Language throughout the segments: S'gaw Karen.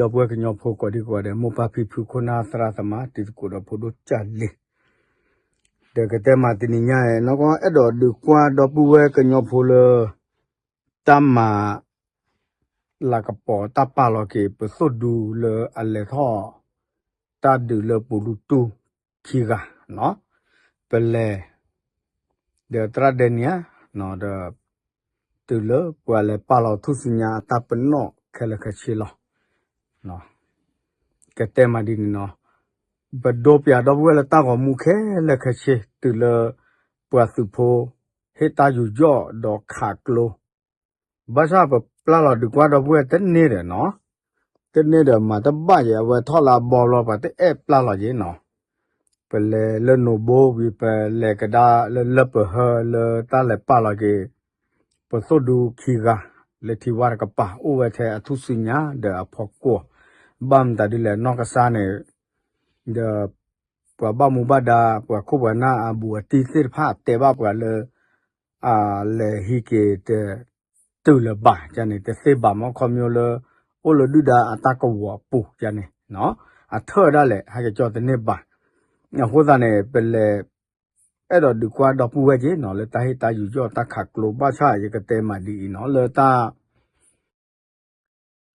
ဒီပုၢ်ဝဲၢ်ကညီဖိကိးဒံကိးဂၤဒဲး မိၢ်ပၢ်ဖံဖု ခိၣ်နၢ်သရၣ်သမါ တံၤသကိးဒီးဖိဒိၣ်ကၢ်လံၤ, ဒီးကတဲမၤတနံၤညါအံၤ နီၢ်ကီၢ်အဲၣ်ဒိးဒုးကွၢ် ဒီပုၢ်ဝဲၢ်ကညီဖိလၢ တၢ်မၤ လၤကပီၤတၢ်ပာ်လီၤက့ၤ ပသိၣ်ဒူလၢအလဲၤထီၣ် တၢ်ဒုးလၢပူၤလူတူၢ်ခံဂၤ, ပလဲၤ ဒီးသရၣ်ဒဲနံၣ်ဧါ, ဒီး တုၤလၢပှၤလဲၤပာ်လီၤထူၣ်စုညါအတၢ်ပနီၣ်ခဲလၢာ်ခဲဆ့လီၤ. ကတဲမၤဒ်န့ၣ်နီၤ, ပဒိပၠးဒီပုၢ်ဝဲၢ်လၢတၢ်ဂီၤမူခဲလၢာ်ခဲဆ့ တုၤလၢ ပှၤသုးဖိ ဟ့ၣ်တၢ်ယူးယီၣ်ဒီးခးကျိ ဘၣ်ဆၣ်ပပျၢ်လီၤဒုးကွၢ်ဒီပုၢ်ဝဲၢ်တန့ၢ်ဒီးနီၤ, တန့ၢ်ဒီးမၤတဘၣ်ယဲ အဝဲထီၣ်လၢအဘီဘျီ ပှၤတအဲၣ်ပျၢ်လီၤယဲနီၤ, ပလဲၤလၢနိၣ်ဘိဝံၤ ပလဲၤကဒါလၢလၢပဟၢလၢတၢ်လဲၤပာ်လီၤက့ၤ ပသိၣ်ဒူခံဂၤ လၢထံဝါတကပၤ အိၣ်ဝဲထဲအထူၣ်စုညါဒီးအဖီခိၣ်, ဘၣ်မတၤဒ်လဲၣ် နီၢ်ကစၢ်န့ၣ် ဒီး ပှၤဘၣ်မူဘၣ်ဒါ ပှၤခိၣ်ပှၤနၢ်အဘူးအတံၢ်သ့ၣ်တဖၣ်တဲဘၣ်ပှၤလၢ အလဲၤဟံးက့ၤတတုၤလၢၤဘၣ်န့ၣ် တသ့ဘၣ်မ့ၢ်ခီဖျိလၢ အိၣ်လၢဒုၣ်ဒါအတၢ်ကဝီၤအပူၤန့ၣ် အထၢၣ်ဒၣ်လဲာ် ဟဲက့ၤကၠီတန့ၢ်ဘၣ်. အဃိသတးန့ၣ် ပလဲၤ အဲၣ်ဒိးဒုးကွၢ်ဒီပုၢ်ဝဲၢ်က့ၤနီၤ လၢတၢ်ဟ့ၣ်တၢ်ယူးယီၣ်တၢ်ခးကျိ ဘၣ်ဆၣ်ယကတဲမၤဒ်အံၤနီၤ လၢတၢ်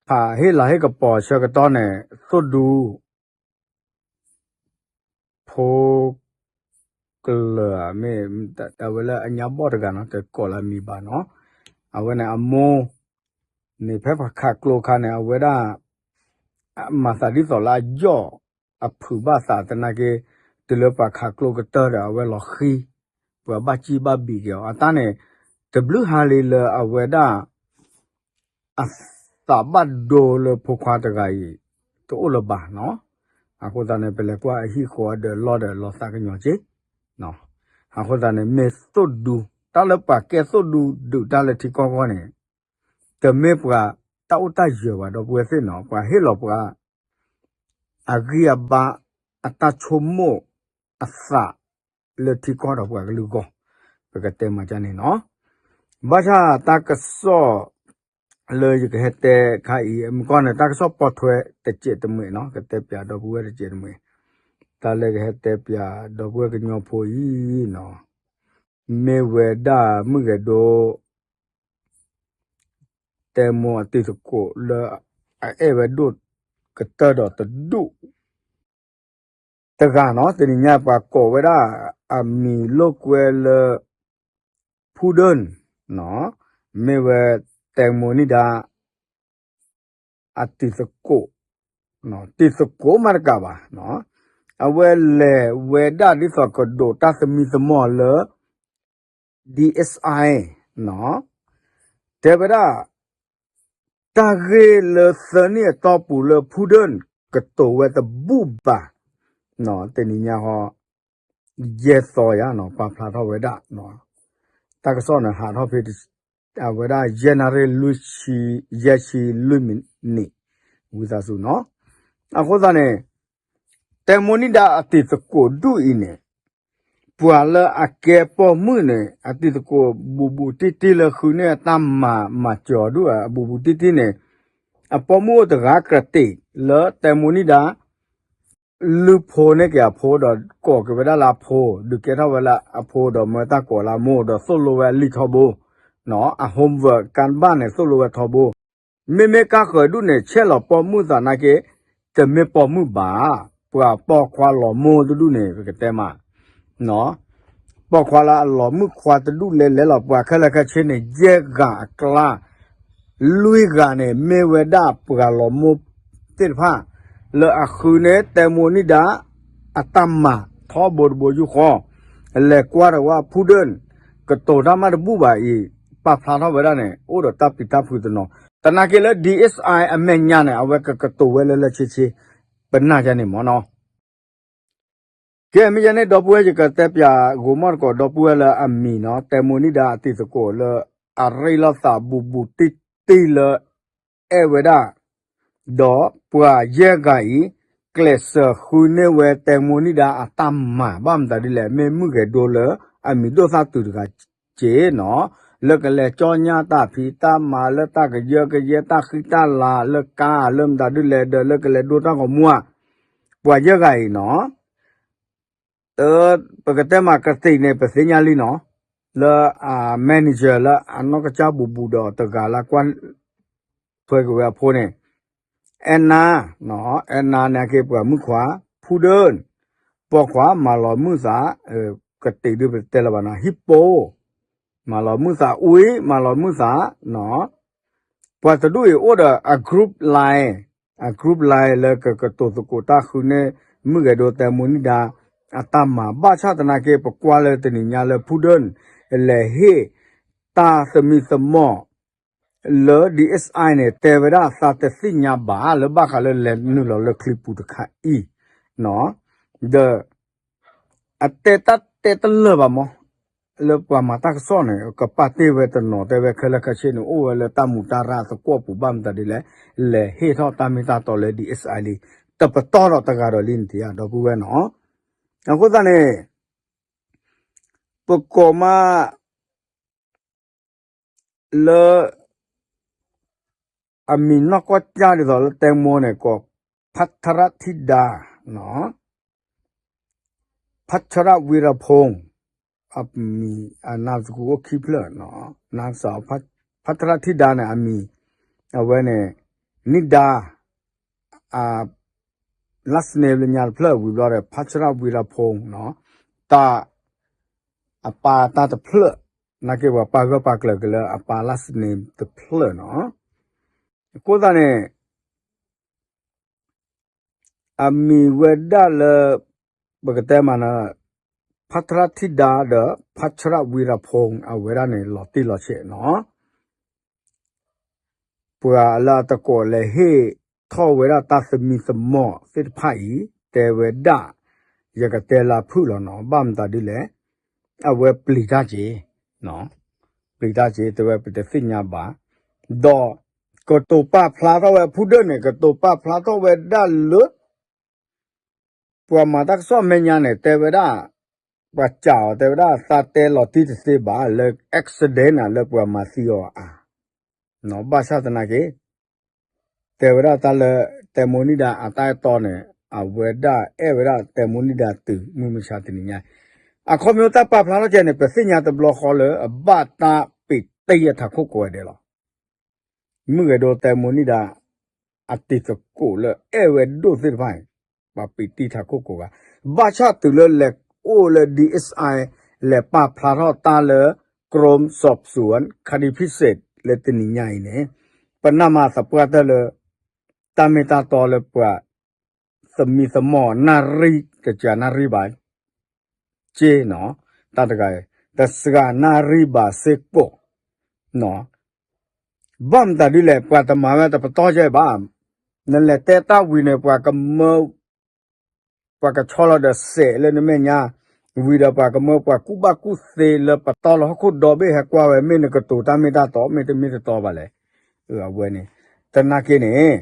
ဖးဟ့ၣ်လၤဟ့ၣ်ကပီၤဆၢကတီၢ်န့ၣ် သိၣ်ဒူ ဖိ ကလၢာ် မ့ၢ် အဝဲလၢအညါဘီၣ်တဂၤနီၤ တကိးလၢအမံၤဘၣ်နီၤ, အဝဲန့ၣ်အမိၢ် န့ၣ်ဖဲပှၤခးကျိအခါန့ၣ် အဝဲဒၣ် မၤသးဒ်သိးလၢအယီၣ်အဖုးဘၣ်သးသနာ်က့ တုၤလၢပှၤခးကျိကတၢၢ်ဒီး အဝဲလီၤဃံ ပှၤဘၣ်စံၣ်ဘၣ်ဘံၣ်က့ၤအီၤ အတၢ်န့ၣ် တဘျုးဟါလံလၢအဝဲဒၣ် အသးဘၣ်ဒိလၢဖိခွါတဂၤအံၤ တအိၣ်လၢၤဘၣ်နီၤ. အဃိသတးန့ၣ် ပလဲၤကွၢ်အဟံၣ်ဃီဒီးလီၢ်ဒီးလီၤသးကညီၤက့ၤ အဃိသတးန့ၣ် မ့ၢ်သိၣ်ဒူတၢ်လၢပှၤကဲသိၣ်ဒူဒုးတၢ်လၢထံကီၢ်ဂီၢ်န့ၣ် တမ့ၢ်ပှၤတၢ်အိၣ်တၢ်ယၢၤဘၣ်ဒီပုၢ်ဝဲၢ်သ့ၣ်နီၤ ပှၤဟ့ၣ်လီၤပှၤ အဂံၢ်အဘါ အတၢ်ဆိကမိၣ်အသး လၢထံကီၢ်ဒီးပှၤကလုာ်အဂီၢ် ပကတဲမၤကန့ၣ်နီၤ. ဘၣ်ဆၣ်တၢ်ကစီၣ် လၢယကဟဲတဲခါအံၤ မုၢ်ကီၢ်န့ၣ် တၢ်ကစီၣ်ပိာ်ထွဲတစဲးတမှဲးနီၤ ကတဲပၠးဒီပုၢ်ဝဲၢ်တစဲးတမှဲး တၢ်လၢကဟဲတဲပၠးဒီပုၢ်ဝဲၢ်ကညီဖိအံၤနီၤ မ့ၢ်ဝဲဒၣ်မုၢ်ဂဲၤဒိ တဲမိၢ်အတံၤသကိးလၢ အအဲၣ်ဝဲဒိၣ်ကတၢၢ်ဒီးတဒူၣ် တဂၤနီၤ တနံၤညါပှၤကိးဝဲဒၣ် အမံၤလိာ်ကွဲလၢ ဖူဒၢၣ် မ့ၢ်ဝဲ တဲမိၢ်နံၣ်ဒါ အတံၤသကိး တံၤသကိးမးတကးဘၣ် အဝဲလဲၤဝဲဒၣ်ဒ်သိးကဒိးတၢ်သမံသမိးလၢ DSI တဲဝဲဒၣ် တၢ်ဂ့ၢ်လၢသၢနံၣ်အတီၢ်ပူၤလၢဖူဒၢၣ် ကတိၤဝဲတဘူၣ်ဘၣ် တနံၤညါဃီ ယဲၢ်သီယါနီၤ ပာ်ဖျါထီၣ်ဝဲဒၣ် တၢ်ကစီၣ်န့ၣ်ဟးထီၣ်ဖဲ အဝဲဒၣ်ယဲၢ်နၣ်ရံၣ်လွံၢ်ဆံ ယဲၢ်ဆံလွံၢ်မံးနံး ဝံသးစူၤနီၤ အဃိသတးန့ၣ် တဲမိၢ်နံၣ်ဒါအတံၤသကိးဒူၣ်အံၤန့ၣ် ပှၤလၢအကဲပိာ်မုၣ်န့ၣ် အတံၤသကိးဘူးဘူးတံၢ်တံၢ်လၢဃုန့ၢ်အတၢ်မၤမၤစၢၤအီၤဒူၣ် အဘူးဘူးတံၢ်တံၢ်န့ၣ် အပိာ်မုၣ်အိၣ်တဂၤကြၢးတ့ၢ်လၢတဲမိၢ်နံၣ်ဒါ လုၢ်ဖိန့ၢ်က့ၤအဖိဒီး ကိးက့ၤဝဲဒၣ်လၢအဖိ ဒုးကဲထီၣ်ဝဲလၢအဖိဒီးမၢတၢ်ကိးလၢအမိၢ်ဒီးသိၣ်လိဝဲအလံာ်ထီဘိ အ homework ကါဘၣ်န့ၣ် သိၣ်လိဝဲထီဘိ မ့မ့ၢ်ကါဃၢၤဒူၣ်န့ၣ် ဆဲးလီၤပိာ်မုၣ်သးနာ်က့ တမ့ၢ်ပိာ်မုၣ်ဘၣ် ပှၤပိာ်ခွါလီၤမိၢ်တဒူၣ်န့ၣ် ပကတဲမး ပိာ်ခွါလၢအလီၤမုၣ်ခွါတဒူၣ်လဲၤလဲၤလီၤ ပှၤခဲလၢာ်ခဲဆ့န့ၣ် ယဲၢ်ဂၤအကျါ လွံၢ်ဂၤန့ၣ် မ့ၢ်ဝဲဒၣ်ပှၤလီၤမိၢ်သ့ၣ်တဖၣ် လၢအဃုန့ၢ်တဲမိၢ်နံၣ်ဒါ အတၢ်မၤထီဘိတဘိယူၢ်ဃီ လဲၤကွၢ်ဒီးဝဲဖူဒၢၣ် ကတိၤတၢ်မးတဘူၣ်ဘၣ်အံၤ ပာ်ဖျါထီၣ်ဝဲဒၣ်န့ၣ် အိၣ်ဒီးတၢ်ပျံၤတၢ်ဖုးတနီၤ သနာ်က့လၢ DSI အမဲာ်ညါန့ၣ် အဝဲကကတိၤဝဲလၢလၢဆ့ဆ့ ပနာ်ယါန့ၣ်မ့ၢ်နီၤ ကဲ မ့ၢ်ယဲန့ၣ် ဒီပုၢ်ဝဲၢ် ယကတဲပၠးဂိၤမီၣ်တကိး ဒီပုၢ်ဝဲၢ်လၢအမံၤနီၤ တဲမိၢ်နံၣ်ဒါအတံၤသကိးလၢ အရ့လိာ်သးဘူးဘူးတံၢ်တံၢ်လၢ အဲၣ်ဝဲဒၣ် ဒီးပှၤယဲၢ်ဂၤအံၤ ကျဲးစၢးဃုန့ၢ်ဝဲတဲမိၢ်နံၣ်ဒါအတၢ်မၤ ဘၣ်မတၤဒ်လဲၣ် မ့ၢ်မုၢ်ဂဲၤဒိလၢအမံၤဒိၣ်သၣ်တုၤတဂၤက့နီၤ လၢကလဲၤကၠီညါတၢ်ဖံးတၢ်မၤလၢတၢ်ကယၢကယဲတၢ်ဃံတၢ်လၤလၢကါလၢမတၤဒုလဲၣ်ဒီးလၢကလဲၤဒိတၢ်ဂီၤမူဧါ, ပှၤယဲၢ်ဂၤအံၤနီၤ ပကတဲမးကသ့ၣ်န့ၣ် ပသ့ၣ်ညါလံနီၤ, လၢအ manager လၢအနီၢ်ကစၢ်ဘူးဘူးဒီးတဂၤလၢကွၢ်ထွဲက့ၤဝဲအဖိန့ၣ်, အဲၣ်နါ, အဲၣ်နါန့ၣ်က့ၤပှၤမုၣ်ခွါ, ဖူဒၢၣ်, ပိာ်ခွါမၤလီၤမုၢ်သး, ကတ့ၢ်ဒုပတဲလၢၤဘၣ်နီၤ ဟံၣ်ပိၢ်, မၤလီၤမုၢ်သးအူအံၤ မၤလီၤမုၢ်သး, ပှၤတဒူၣ်အံၤအိၣ်ဒီးအ group line, အ group line လၢကကတိၤသကိးတၢ်ဃုန့ၢ် မုၢ်ဂဲၤဒိတဲမိၢ်နံၣ်ဒါ အတၢ်မၤ ဘၣ်ဆၣ်သနာ်က့ ပကွၢ်လၢတနံၤညါလၢဖူဒၢၣ် လဲၤဟ့ၣ်တၢ်သမံသမိး လၢ DSI န့ၣ် တဲဝဲဒၣ်သးတသ့ၣ်ညါဘၣ် လၢဘၣ်ဃးလၢလဲၤနုာ်လီၤလၢချံပူၤတခါအံၤ, ဒီး အတဲတၢ်တဲတလၢာ်ဘၣ်မး, လၢပှၤမၤတၢ်ကစီၣ်န့ၣ် ကပာ်တ့ၢ်ဝဲတနီၤ တဲဝဲခဲလၢာ်ခဲဆ့န့ၣ် အိၣ်ဝဲလၢတၢ်မူးတၢ်ရၢ်သကွီၢ်ပူၤဘၣ်မတၤဒ်လဲၣ်, လဲၤဟ့ၣ်ထီၣ်တၢ်မ့ၢ်တၢ်တီလၢ DSI လံ, တပတီၢ်ဒီးတဂၤဒီးလံန့ၣ်တယၤ ဒီပုၢ်ဝဲၢ်နီၤ, အဃိသတးန့ၣ် ပကိးမး လၢ အမံၤနီၢ်ကီၢ်ကၠၢ်ဒ်သိးလၢတဲမိၢ်န့ၣ် ကိး ဖါထရၣ်ထံဒါ, ဖါထရၣ်ဝံရဖူ, အမံၤ အနၢ်စကူအိၣ်ခံဖျၢၣ်, နစ ဖါထရၣ်ထံဒါန့ၣ် အမံၤ အဝဲန့ၣ် နံၣ်ဒါ last name လၢညါတဖျၢၣ်ဝံၤဘျီဒီး ဖါထရၣ်ဝံရဖူ, တၢ် အပၢ်တၢ်တဖျၢၣ်, နာ်က့ပှၤပာ်ဂၢၢ်ပာ်ကျၢၤက့ၤလၢအပၢ် last name တဖျၢၣ်နီၤ, အဃိသတးန့ၣ် အမံၤဝဲဒၣ်လၢ ပကတဲမးန့ၣ် ဖါထရၣ်ထံဒါဒီး ဖါထရၣ်ဝံရဖူ အဝဲဒၣ်န့ၣ် လီၤတံၢ်လီၤဆဲးနီၤ ပှၤလၢအတကိးလဲၤဟ့ၣ်ထီၣ်ဝဲဒၣ်တၢ်သမံသမိးသ့ၣ်တဖၣ်အံၤ တဲဝဲဒၣ် ယကတဲလၢဖုၣ်လီၤနီၤ ဘၣ်မတၤဒ်လဲၣ်, အဝဲပျံၤတၢ်က့ၤ, ပျံၤတၢ်က့ၤ တဲဝဲပတသ့ၣ်ညါဘၣ်, ဒီး ကတိၤပာ်ဖျါထီၣ်ဝဲဖူဒၢၣ်န့ၣ် ကတိၤပာ်ဖျါထီၣ်ဝဲဒၣ်လၢ ပှၤမၤတၢ်ကစီၣ်မဲာ်ညါန့ၣ် တဲဝဲဒၣ် ပှၤစံးအီၤ တဲဝဲဒၣ် သးတဲလီၤတံၢ်တသ့ဘၣ် လၢ accident န့ၣ် လၢပှၤမၤသံအီၤအါ, ဘၣ်ဆၣ်သနာ်က့ တဲဝဲဒၣ်တၢ်လၢ တဲမိၢ်နံၣ်ဒါအတၢ်အဲၣ်တီန့ၣ် အဝဲဒၣ်အဲၣ်ဝဲဒၣ်တဲမိၢ်နံၣ်ဒါတုၤမုၢ်မဆါတနံၤညါ, အခီပညီတၢ်ပာ်ဖျါထီၣ်ကဲန့ၣ် ပသ့ၣ်ညါတဘျီဃီလၢအဘၣ်တၢ်ပံာ်တ့ၢ်အထးခိၣ်ကိးဂၤဒဲးလီၤ. မုၢ်ဂဲၤဒိတဲမိၢ်နံၣ်ဒါ အတံၤသကိးလၢအဲၣ်ဝဲဒိၣ်သ့ၣ်တဖၣ်န့ၣ် ပှၤပံာ်တံၢ်ထးခိၣ်ကိးဂၤ, ဘၣ်ဆၣ်တုၤလၢလဲၤအိၣ်လၢ DSI လဲၤပာ်ဖျါထီၣ်တၢ်လၢ ကရိစၢးစူၣ် ခါဒံဖံစ့း လၢတနံၤညါအံၤန့ၣ် ပနၢ်မၤသပှၢ်တၢၢ်လၢ တၢ်မ့ၢ်တၢ်တီလၢပှၤ သမံသမိးနၣ်ရံၣ်တစှၤနၣ်ရံၣ်ဘၣ် က့နီၤ, တၢ်တဂၤ တစှၤနၣ်ရံၣ်ဘၣ်စ့ၢ်ကီး, ဘၣ်မတၤဒ်လဲၣ် ပှၤတမၤဝဲတပတီၢ်ကဲဘၣ်, နလဲၤတဲတၢ်ဝံၤန့ၣ် ပှၤကမၢ ပှၤကဆီလီၤဒီးစဲးလၢနမဲာ်ညါ, ဝံၤဒီးပှၤကမၢပှၤကူၣ်ဘၣ်ကူၣ်သ့လၢပတီၢ်လၢဟီၣ်ခိၣ်ဒီဘ့ၣ် ဟဲကွၢ်ဝဲ မ့ၢ်နကတိၤတၢ်မ့ၢ်တၢ်တီ မ့တမ့ၢ်တတီဘၣ်လဲၣ်, အဝဲန့ၣ် သနာ်က့န့ၣ်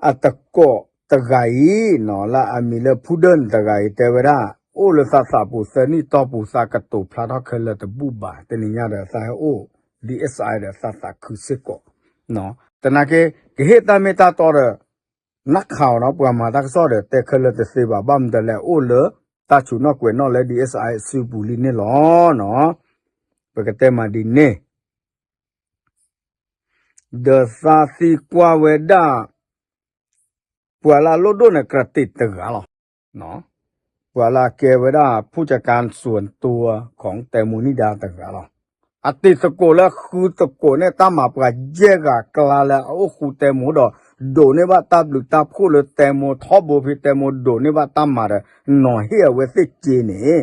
အတကိးတဂၤအံၤနီၤ လၢအမံၤလၢဖူဒၢၣ်န့ၣ်တဂၤအံၤ တဲဝဲဒၣ် အိၣ်လၢသးသးပူၤသၢနံၣ်တီၢ်ပူၤ သးကတိၤဖျါထီၣ်ခဲလၢာ်တဘူၣ်ဘၣ် တနံၤညါဒီးသးဟဲအိၣ် DSI ဒီးသးသးခုစ့ၢ်ကီး, သနာ်က့ ကဟ့ၣ်တၢ်မ့ၢ်တၢ်တီဒီး နၢ်ခးအီၤနီၤ ပှၤမၤတၢ်ကစီၣ်ဒီး တဲခဲလၢာ်တသ့ဘၣ် ဘၣ်မတၤလဲၣ် အိၣ်လၢတၢ်ဆူးနီၣ်ကွဲးနီၣ်လၢ DSI စုပူၤလံန့ၣ်လီၤနီၤ, ပကတဲမးဒ်န့ၣ် ဒီးသးသံကွၢ်ဝဲဒၣ် ပှၤလၢအလိၣ်ဒိၣ်န့ၣ် ကြၢးတ့ၢ်တဂၤလီၤ. ပှၤလၢအကဲဝဲဒၣ် ဖူၣ်ကကါစွၣ်တူၤ ของ တဲမိၢ်နံၣ်ဒါ တဂၤလီၤ. အတံၤသကိးလၢဃုသကိးန့ၢ်တၢ်မၤပှၤယဲၢ်ဂၤအကျါလၢအအိၣ်ဃူတဲမိၢ်ဒီး ဒိးန့ၢ်ဘၣ်တၢ်ဘျုးတၢ်ဖှိၣ်လၢတဲမိၢ်ထီဘိဖဲတဲမိၢ်ဒိးန့ၢ်ဘၣ်တၢ်မၤဒီး နီၤဟ့ၣ်အဝဲသ့ၣ်စ့န့ၣ်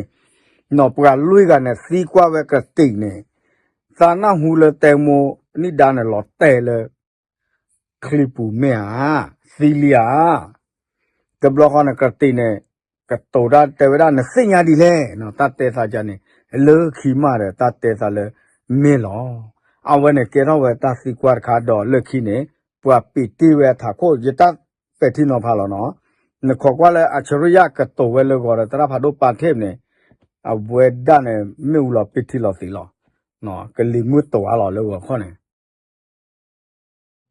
နီၤပှၤလွံၢ်ဂၤန့ၣ် သံကွၢ်ဝဲကြၢးတ့ၢ်န့ၣ် သးနၢ်ဟူလၢတဲမိၢ်နံၣ်ဒါန့ၣ်လီၤတဲာ်လၢ ချံပူၤမ့ၢ်ဧါ, သံလံဧါ. တဘျီဃီန့ၣ် ကြၢးတ့ၢ်န့ၣ် ကတိၤတၢ်တဲဝဲဒၣ် နသ့ၣ်ညါဒ်လဲၣ်, တၢ်တဲသးကန့ၣ် လၢခံမးဒီး တၢ်တဲသးလၢ မ့ၢ်လီၤ. အဝဲန့ၣ်ကဲထီၣ်ဝဲတၢ်သံကွၢ်တခါဒီးလၢခံန့ၣ် ပှၤပံာ်တ့ၢ်ဝဲအထးခိၣ် ယတၢ်ပဲာ်ထံနီၤဖးလီၤနီၤ. နခိးကွၢ်လၢ အၡရံယၣ် ကတိၤဝဲလၢဂီၤဒီး သရၣ်ဖးဒိၣ်ပာ်ထ့ၣ်န့ၣ် အဝဲဒၣ်န့ၣ် မ့ၣ်အူလီၤပံာ်ထံလီၤသံးလီၤ. ကလံၤမုၢ်တွၤလီၤလၢဂီၤခီန့ၣ်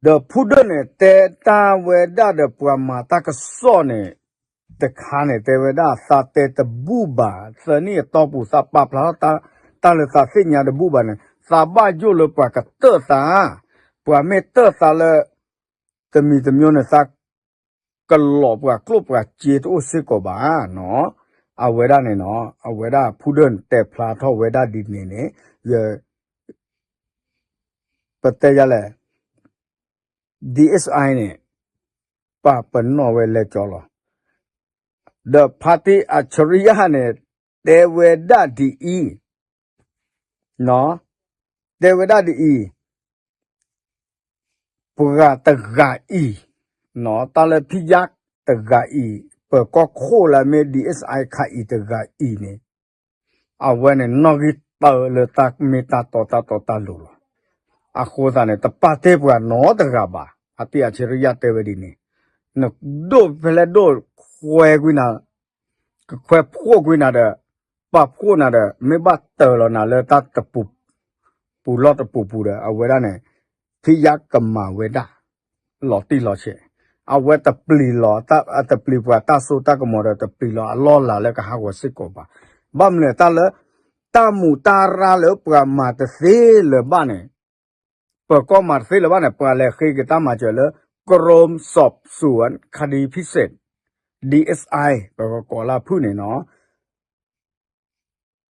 ဒီးဖုဒိၣ်န့ၣ် တဲတၢ်ဝဲဒၣ်ဒီးပှၤမၤတၢ်ကစီၣ်န့ၣ် တခါန့ၣ် တဲဝဲဒၣ် သးတဲတဘူၣ်ဘၣ်, သၢနံၣ်အတီၢ်ပူၤ သးပာ်ဖျါထီၣ်တၢ်လၢသးသ့ၣ်ညါတဘူၣ်ဘၣ်န့ၣ် သးဘၣ်ယိၣ်လၢပှၤကတၢၢ်သး, ပှၤမ့ၢ်တၢၢ်သးလၢ တမံၤတမံၤန့ၣ် သးကလီၤပှၤကျိၣ်ပှၤစ့တအိၣ်စ့ၢ်ကီးဘၣ်နီၤ. အဝဲဒၣ်န့ၣ်နီၤ အဝဲဒၣ်ဖုဒိၣ်န့ၣ် တဲဖျါထီၣ်ဝဲဒၣ်ဒ်န့ၣ်န့ၣ် ယ ပတဲယၤလဲၣ် DSI န့ၣ် ပာ်ပနီၣ်ဝဲလဲၤကၠီလီၤ. ဒီးဖါတံၢ်အၣ်ဆရံယါန့ၣ် တဲဝဲဒၣ်ဒ်အံၤ, တဲဝဲဒၣ်ဒ်အံၤ, ပှၤတဂၤအံၤ, တၢ်လၢဖံးယါတဂၤအံၤ, ပၢၤကီၢ်ခိၣ်လၢမ့ၢ် DSI ခါအံၤတဂၤအံၤန့ၣ် အဝဲန့ၣ် နီၣ်ဂံၢ်တၢလၢတၢ်မ့ၢ်တၢ်တီတၢ်တီတၢ်လိၤလီၤ. အဃိသတးန့ၣ် တပာ်တ့ၢ်ပှၤနီတဂၤဘၣ်. ဖါတံၢ်အၣ်ဆရံယါတဲဝဲဒ်န့ၣ်, နဒိၣ်ဖဲလဲၣ်ဒိၣ်ခွဲကွံာ်နၤ, ကခွဲးဖှိၣ်ကွံာ်နၤဒီး, ပာ်ဖှိၣ်နၤဒီး မ့ၢ်ဘၣ်တၢၤလီၤနၤလၢတၢ်တပူၤ, ပူၤလီၢ်တပူၤပူၤဒီး အဝဲဒၣ်န့ၣ် ဖံးယါကမၤဝဲဒၣ် လီၤတံၢ်လီၤဆဲး, အဝဲတပျံၤလီၤ, တပျံၤပှၤတၢ်စိတၢ်ကမီၤဒီး တပျံၤလီၤအလီၢ်လၤလၢကဟးဂီၤစ့ၢ်ကီးဘၣ်. ဘၣ်မနုၤတၢ်လၢ တၢ်မူးတၢ်ရၢ်လၢပှၤမၤတသ့လၢၤဘၣ်န့ၣ်, ပၢၤကီၢ်မၤတသ့လၢၤဘၣ်န့ၣ် ပှၤလဲၤဃ့က့ၤတၢ်မၤစၢၤလၢ ကရူၢ်စီးစူၣ် ခါဒံဖံးစ့း DSI ပကကိးလၢအဖုၣ်န့ၣ်နီၤ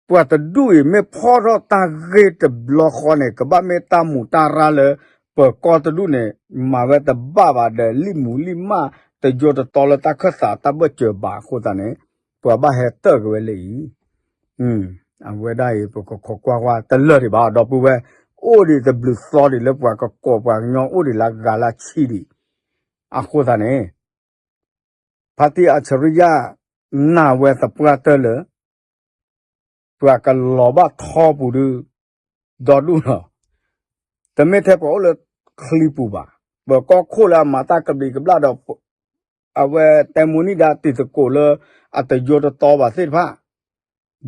ပှၤတဒူၣ်အံၤ မ့ၢ်ဖီၣ်ထီၣ်တၢ်ဂ့ၢ်တဘျီဃီန့ၣ် ကဘၣ်မ့ၢ်တၢ်မူးတၢ်ရၢ်လၢ ပၢၤကီၢ်တဒူၣ်န့ၣ် မၤဝဲတဘၣ်ဘၣ်ဒီး လံာ်မူးလံာ်မၢ် တယိတတီလၢတၢ်ခၢၣ်သးတၢ်ဘၢၣ်စၢၤဘၣ်အဃိသတးန့ၣ် ပှၤဘၣ်ဟဲတၢၢ်က့ၤဝဲလၢအံၤ အဝဲဒၣ်အံၤ ပကခိးကွၢ်ကွၢ်တလၢာ်ဒံးဘၣ် ဒီပုၢ်ဝဲၢ်, အိၣ်ဒံးတဘျုးသီဒံးလၢပှၤကကိးပှၤကညီအိၣ်ဒံးလၢဂၤလၢဆံဒံး, အဃိသတးန့ၣ် ဖါတံၢ်အၣ်ဆရံယါ နာ်ဝဲသပှၢ်တၢၢ်လၢ ပှၤကလီၤဘၣ်ထီပူၤဒုး ဒီဒူၣ်လီၤ. တမ့ၢ်ထဲပှၤအိၣ်လၢချံပူၤဘၣ်. ပၢၤကီၢ်ခိၣ်လၢအမၤတၢ်ကဘျံးကဘျၣ်ဒီး အဝဲတဲမိၢ်နံၣ်ဒါတံၤသကိးလၢ အတယိတတီဘၣ်သ့ၣ်တဖၣ်,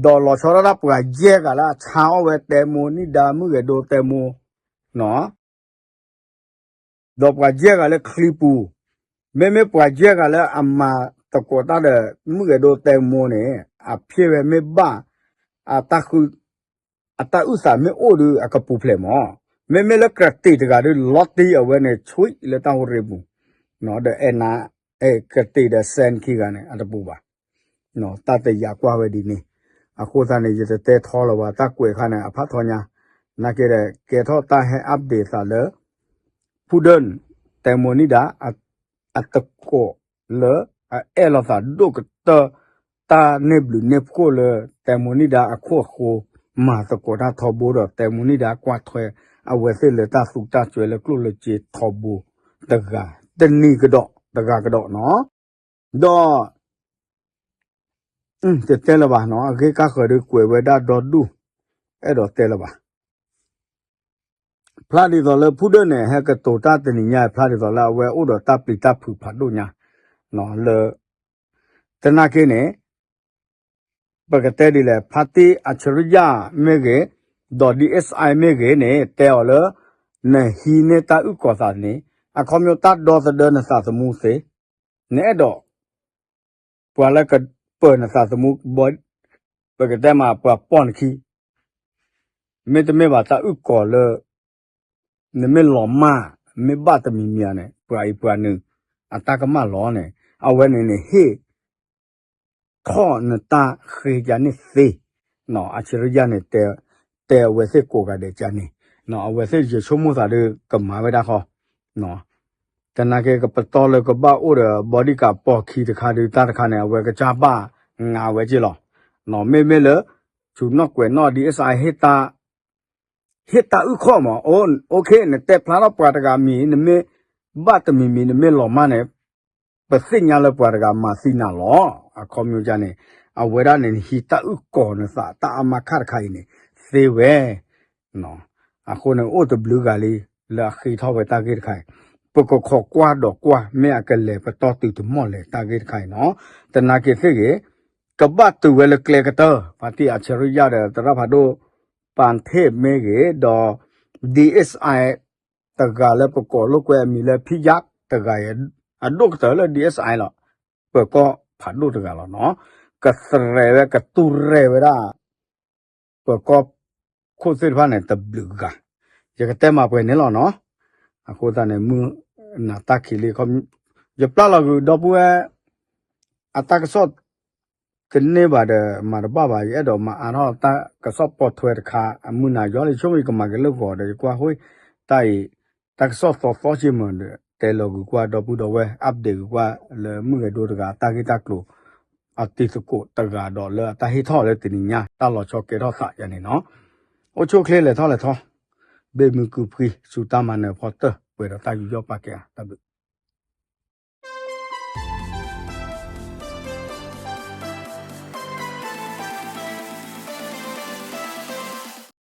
ဒီးလီၤဆီဒၣ်တၢ်ပှၤယဲၢ်ဂၤလၢအဆါအီၣ်ဝဲတဲမိၢ်နံၣ်ဒါမုၢ်ဂဲၤဒိတဲမိၢ် ဒီးပှၤယဲၢ်ဂၤလၢချံပူၤ, မ့မ့ၢ်ပှၤယဲၢ်ဂၤလၢအမၤသကိးတၢ်ဒီး မုၢ်ဂဲၤဒိတဲမိၢ်န့ၣ် အဖျဲၣ်ဝဲမ့ၢ်ဘၣ်, အတၢ်ဃု အတၢ်အုၣ်သးမ့ၢ်အိၣ်ဒီးအကပူၤဖျဲးမး, မ့မ့ၢ်လၢကရတံာ်တဂၤဒီး လီၤတံၢ်အဝဲန့ၣ်ဆှံလၢတၢ်ဟူးရ့ပူၤ, ဒီးအဲၣ်နၤ အဲၣ်ကရတံာ်ဒီးစဲနခံဂၤန့ၣ် အတပူၤဘၣ် တၢ်တယာ်ကွၢ်ဝဲဒ်န့ၣ်, အဃိသတးန့ၣ် ယတတဲထီလၢၤဘၣ် တၢ်ကွဲးခါန့ၣ် အဖးထီညါ, နာ်က့ဒီး ကဲထီၣ်တၢ်ဟဲ update သးလၢ ဖုဒိၣ် တဲမိၢ်နံၣ်ဒါ အတကိးလၢ အအဲၣ်လိာ်သးဒိၣ်ကတၢၢ် တၢ်န့ၢ်ဘျုးန့ၢ်ဖှိၣ်လၢ တဲမိၢ်နံၣ်ဒါအခိၣ်အဃိ မၤသကိးတၢ်ထီဘိဒီး တဲမိၢ်နံၣ်ဒါကွၢ်ထွဲ အဝဲသ့ၣ်လၢတၢ်သူတၢ်စွဲလၢကျိၣ်လၢစ့ထီဘိတဂၤ, တနံၤကဒီး တဂၤကဒီးနီၤ, ဒီး တတဲလၢၤဘၣ်နီၤ, အဂ့ၢ်ကါဃၢၤဒုးကွဲးဝဲဒၣ်ဒီဒူၣ်, အဲၣ်ဒိးတဲလၢၤဘၣ်. ဖျါဒ်သိးလၢဖုဒိၣ်န့ၣ် ဟဲကတိၤတၢ်တနံၤညါ ဖျါဒ်သိးလၢအဝဲအိၣ်ဒီးတၢ်ပျံၤတၢ်ဖုးဖးဒိၣ်ညါ, လၢ သနာ်က့န့ၣ် ပကတဲဒ်လဲၣ် ဖါတံၢ်အၣ်ဆရံယါမ့ၢ်ဂ့ၤ, ဒီး DSI မ့ၢ်ဂ့ၤန့ၣ် တဲအီၤလၢ နဟံးန့ၢ်တၢ်အုၣ်ကီၤသးန့ၣ် အခီပညီတၢ်ဒီသဒၢနသးသမူသ့, နအဲၣ်ဒိး ပှၤလၢကပၢၤနသးသမူ ပကတဲမး ပှၤပိာ်နခံ, မ့တမ့ၢ်ဘၣ်တၢ်အုၣ်ကီၤလၢ နမ့ၢ်လီၤမၢ် မ့ၢ်ဘၣ်တမံၤမံၤန့ၣ် ပှၤအံၤပှၤနုာ် အတၢ်ကမၣ်လီၤန့ၣ် အဝဲန့ၣ်န့ၣ် ဟ့ၣ်ထီၣ်နတၢ်ဃ့ကန့ၣ်သ့, အၣ်ဆရံယါန့ၣ် တဲအဝဲသ့ၣ်ကိးဂၤဒဲးကန့ၣ်, အဝဲသ့ၣ်ယဆိကမိၣ်သးဒီးကမၤဝဲဒၣ်ဃီ တနာ်က့ကပတီၢ်လၢကဘၣ်အိၣ်ဒီး bodyguard ပိာ်ခံတခါဒုး တၢ်တခါန့ၣ် အဝဲကစၢ်ဘၣ်ငါဝဲက့ၢ်လီၤ. မ့မ့ၢ်လၢ ဆူၣ်နီၣ်ကွဲးနီၣ် DSI ဟ့ၣ်တၢ် ဟ့ၣ်တၢ်အုၣ်ခီၣ်မး, OK နတဲဖျါထီၣ်ပှၤတဂၤမံၤ နမ့ၢ်ဘၣ်တမံၤမံၤ နမ့ၢ်လီၤမၢ်န့ၣ် ပသ့ၣ်ညါလၢပှၤတဂၤမၤသံနၤလီၤ. အခီပညီန့ၣ် အဝဲဒၣ်န့ၣ် နဟံးတၢ်အုၣ်ကီၤနသး တၢ်အါမးခါတခါအံၤန့ၣ် သ့ဝဲ အဃိန့ၣ် အိၣ်တဘျုးဂၤလံ လၢအဃ့ထီၣ်ဝဲတၢ်ဂ့ၢ်တခါအံၤ, ပကခိးကွၢ်ဒီးကွၢ် မ့ၢ်အကလဲၤပတီၢ်တုၤတမီၢ်လဲၣ် တၢ်ဂ့ၢ်တခါအံၤနီၤ. သနာ်က့သ့ၣ်ဂ့ၤ ကဘၣ်တုၤဝဲလၢကျဲကတၢၢ် ဖါတံၢ်အၣ်ဆရံယါဒီး သရၣ်ဖးဒိၣ် ပၣ်ထ့ၣ်မ့ၢ်ဂ့ၤ ဒီး DSI တဂၤလၢပကိးလိာ်ကွဲအမံၤလၢ ဖံယါတဂၤအံၤ အဒိၣ်ကတၢၢ်လၢ DSI လီၤ. ပၢၤကီၢ်ဖးဒိၣ်တဂၤလီၤနီၤ. ကသရဲးဝဲ ကတူၢ်ရဲၣ်ဝဲဒၣ် ပၢၤကီၢ်ခိၣ်သ့ၣ်တဖၣ်န့ၣ် တဘျုးဂၤ, ယကတဲမၤပှဲၤန့ၣ်လီၤနီၤ. အဃိသတးန့ၣ် မုၢ်နၤတၢ်ခံးလံ, ယပျၢ်လီၤဂုာ်ဒီပုၢ်ဝဲၢ် အတၢ်ကစီၣ် တန့ၢ်ဘၣ်ဒီး မၤတဘၣ်ဘၣ်, ယအဲၣ်ဒိးမၤအါထီၣ်တၢ်ကစီၣ်ပိာ်ထွဲတခါ အမုၢ်နၤယီလံ ဆိကမိၣ်ယကမၤက့ၤလၢဂီၤဒီး ယကွၢ်ဟိ တၢ်အံၤ တၢ်ကစီၣ်သီသီက့မၢဒီး တဲလီၤဂုာ်ကွၢ်ဒီပုၢ်ဒီဝဲၢ် update ဂုာ်ကွၢ်လၢမုၢ်ဂဲၤဒိတဂၤ အတၢ်ဂ့ၢ်တၢ်ကျိၤ အတံၤသကိးတဂၤဒီးလၢအတၢ်ဟ့ၣ်ထီၣ်လၢတနံၤညါ တၢ်လီၤဆီကဲထီၣ်သးယၤန့ၣ်နီၤ. အိၣ်ဆူၣ်အိၣ်ချ့လဲၤထီၣ်လဲၤထီ ဘ့ၣ်မုၢ်ကုၢ်ပှံၤ ဆူတၢ်မၤနၢၤဖီတၢၢ် ပှဲၤဒီးတၢ်ယူးယီၣ်ပာ်ကဲဧါ, တၢ်ဘျုး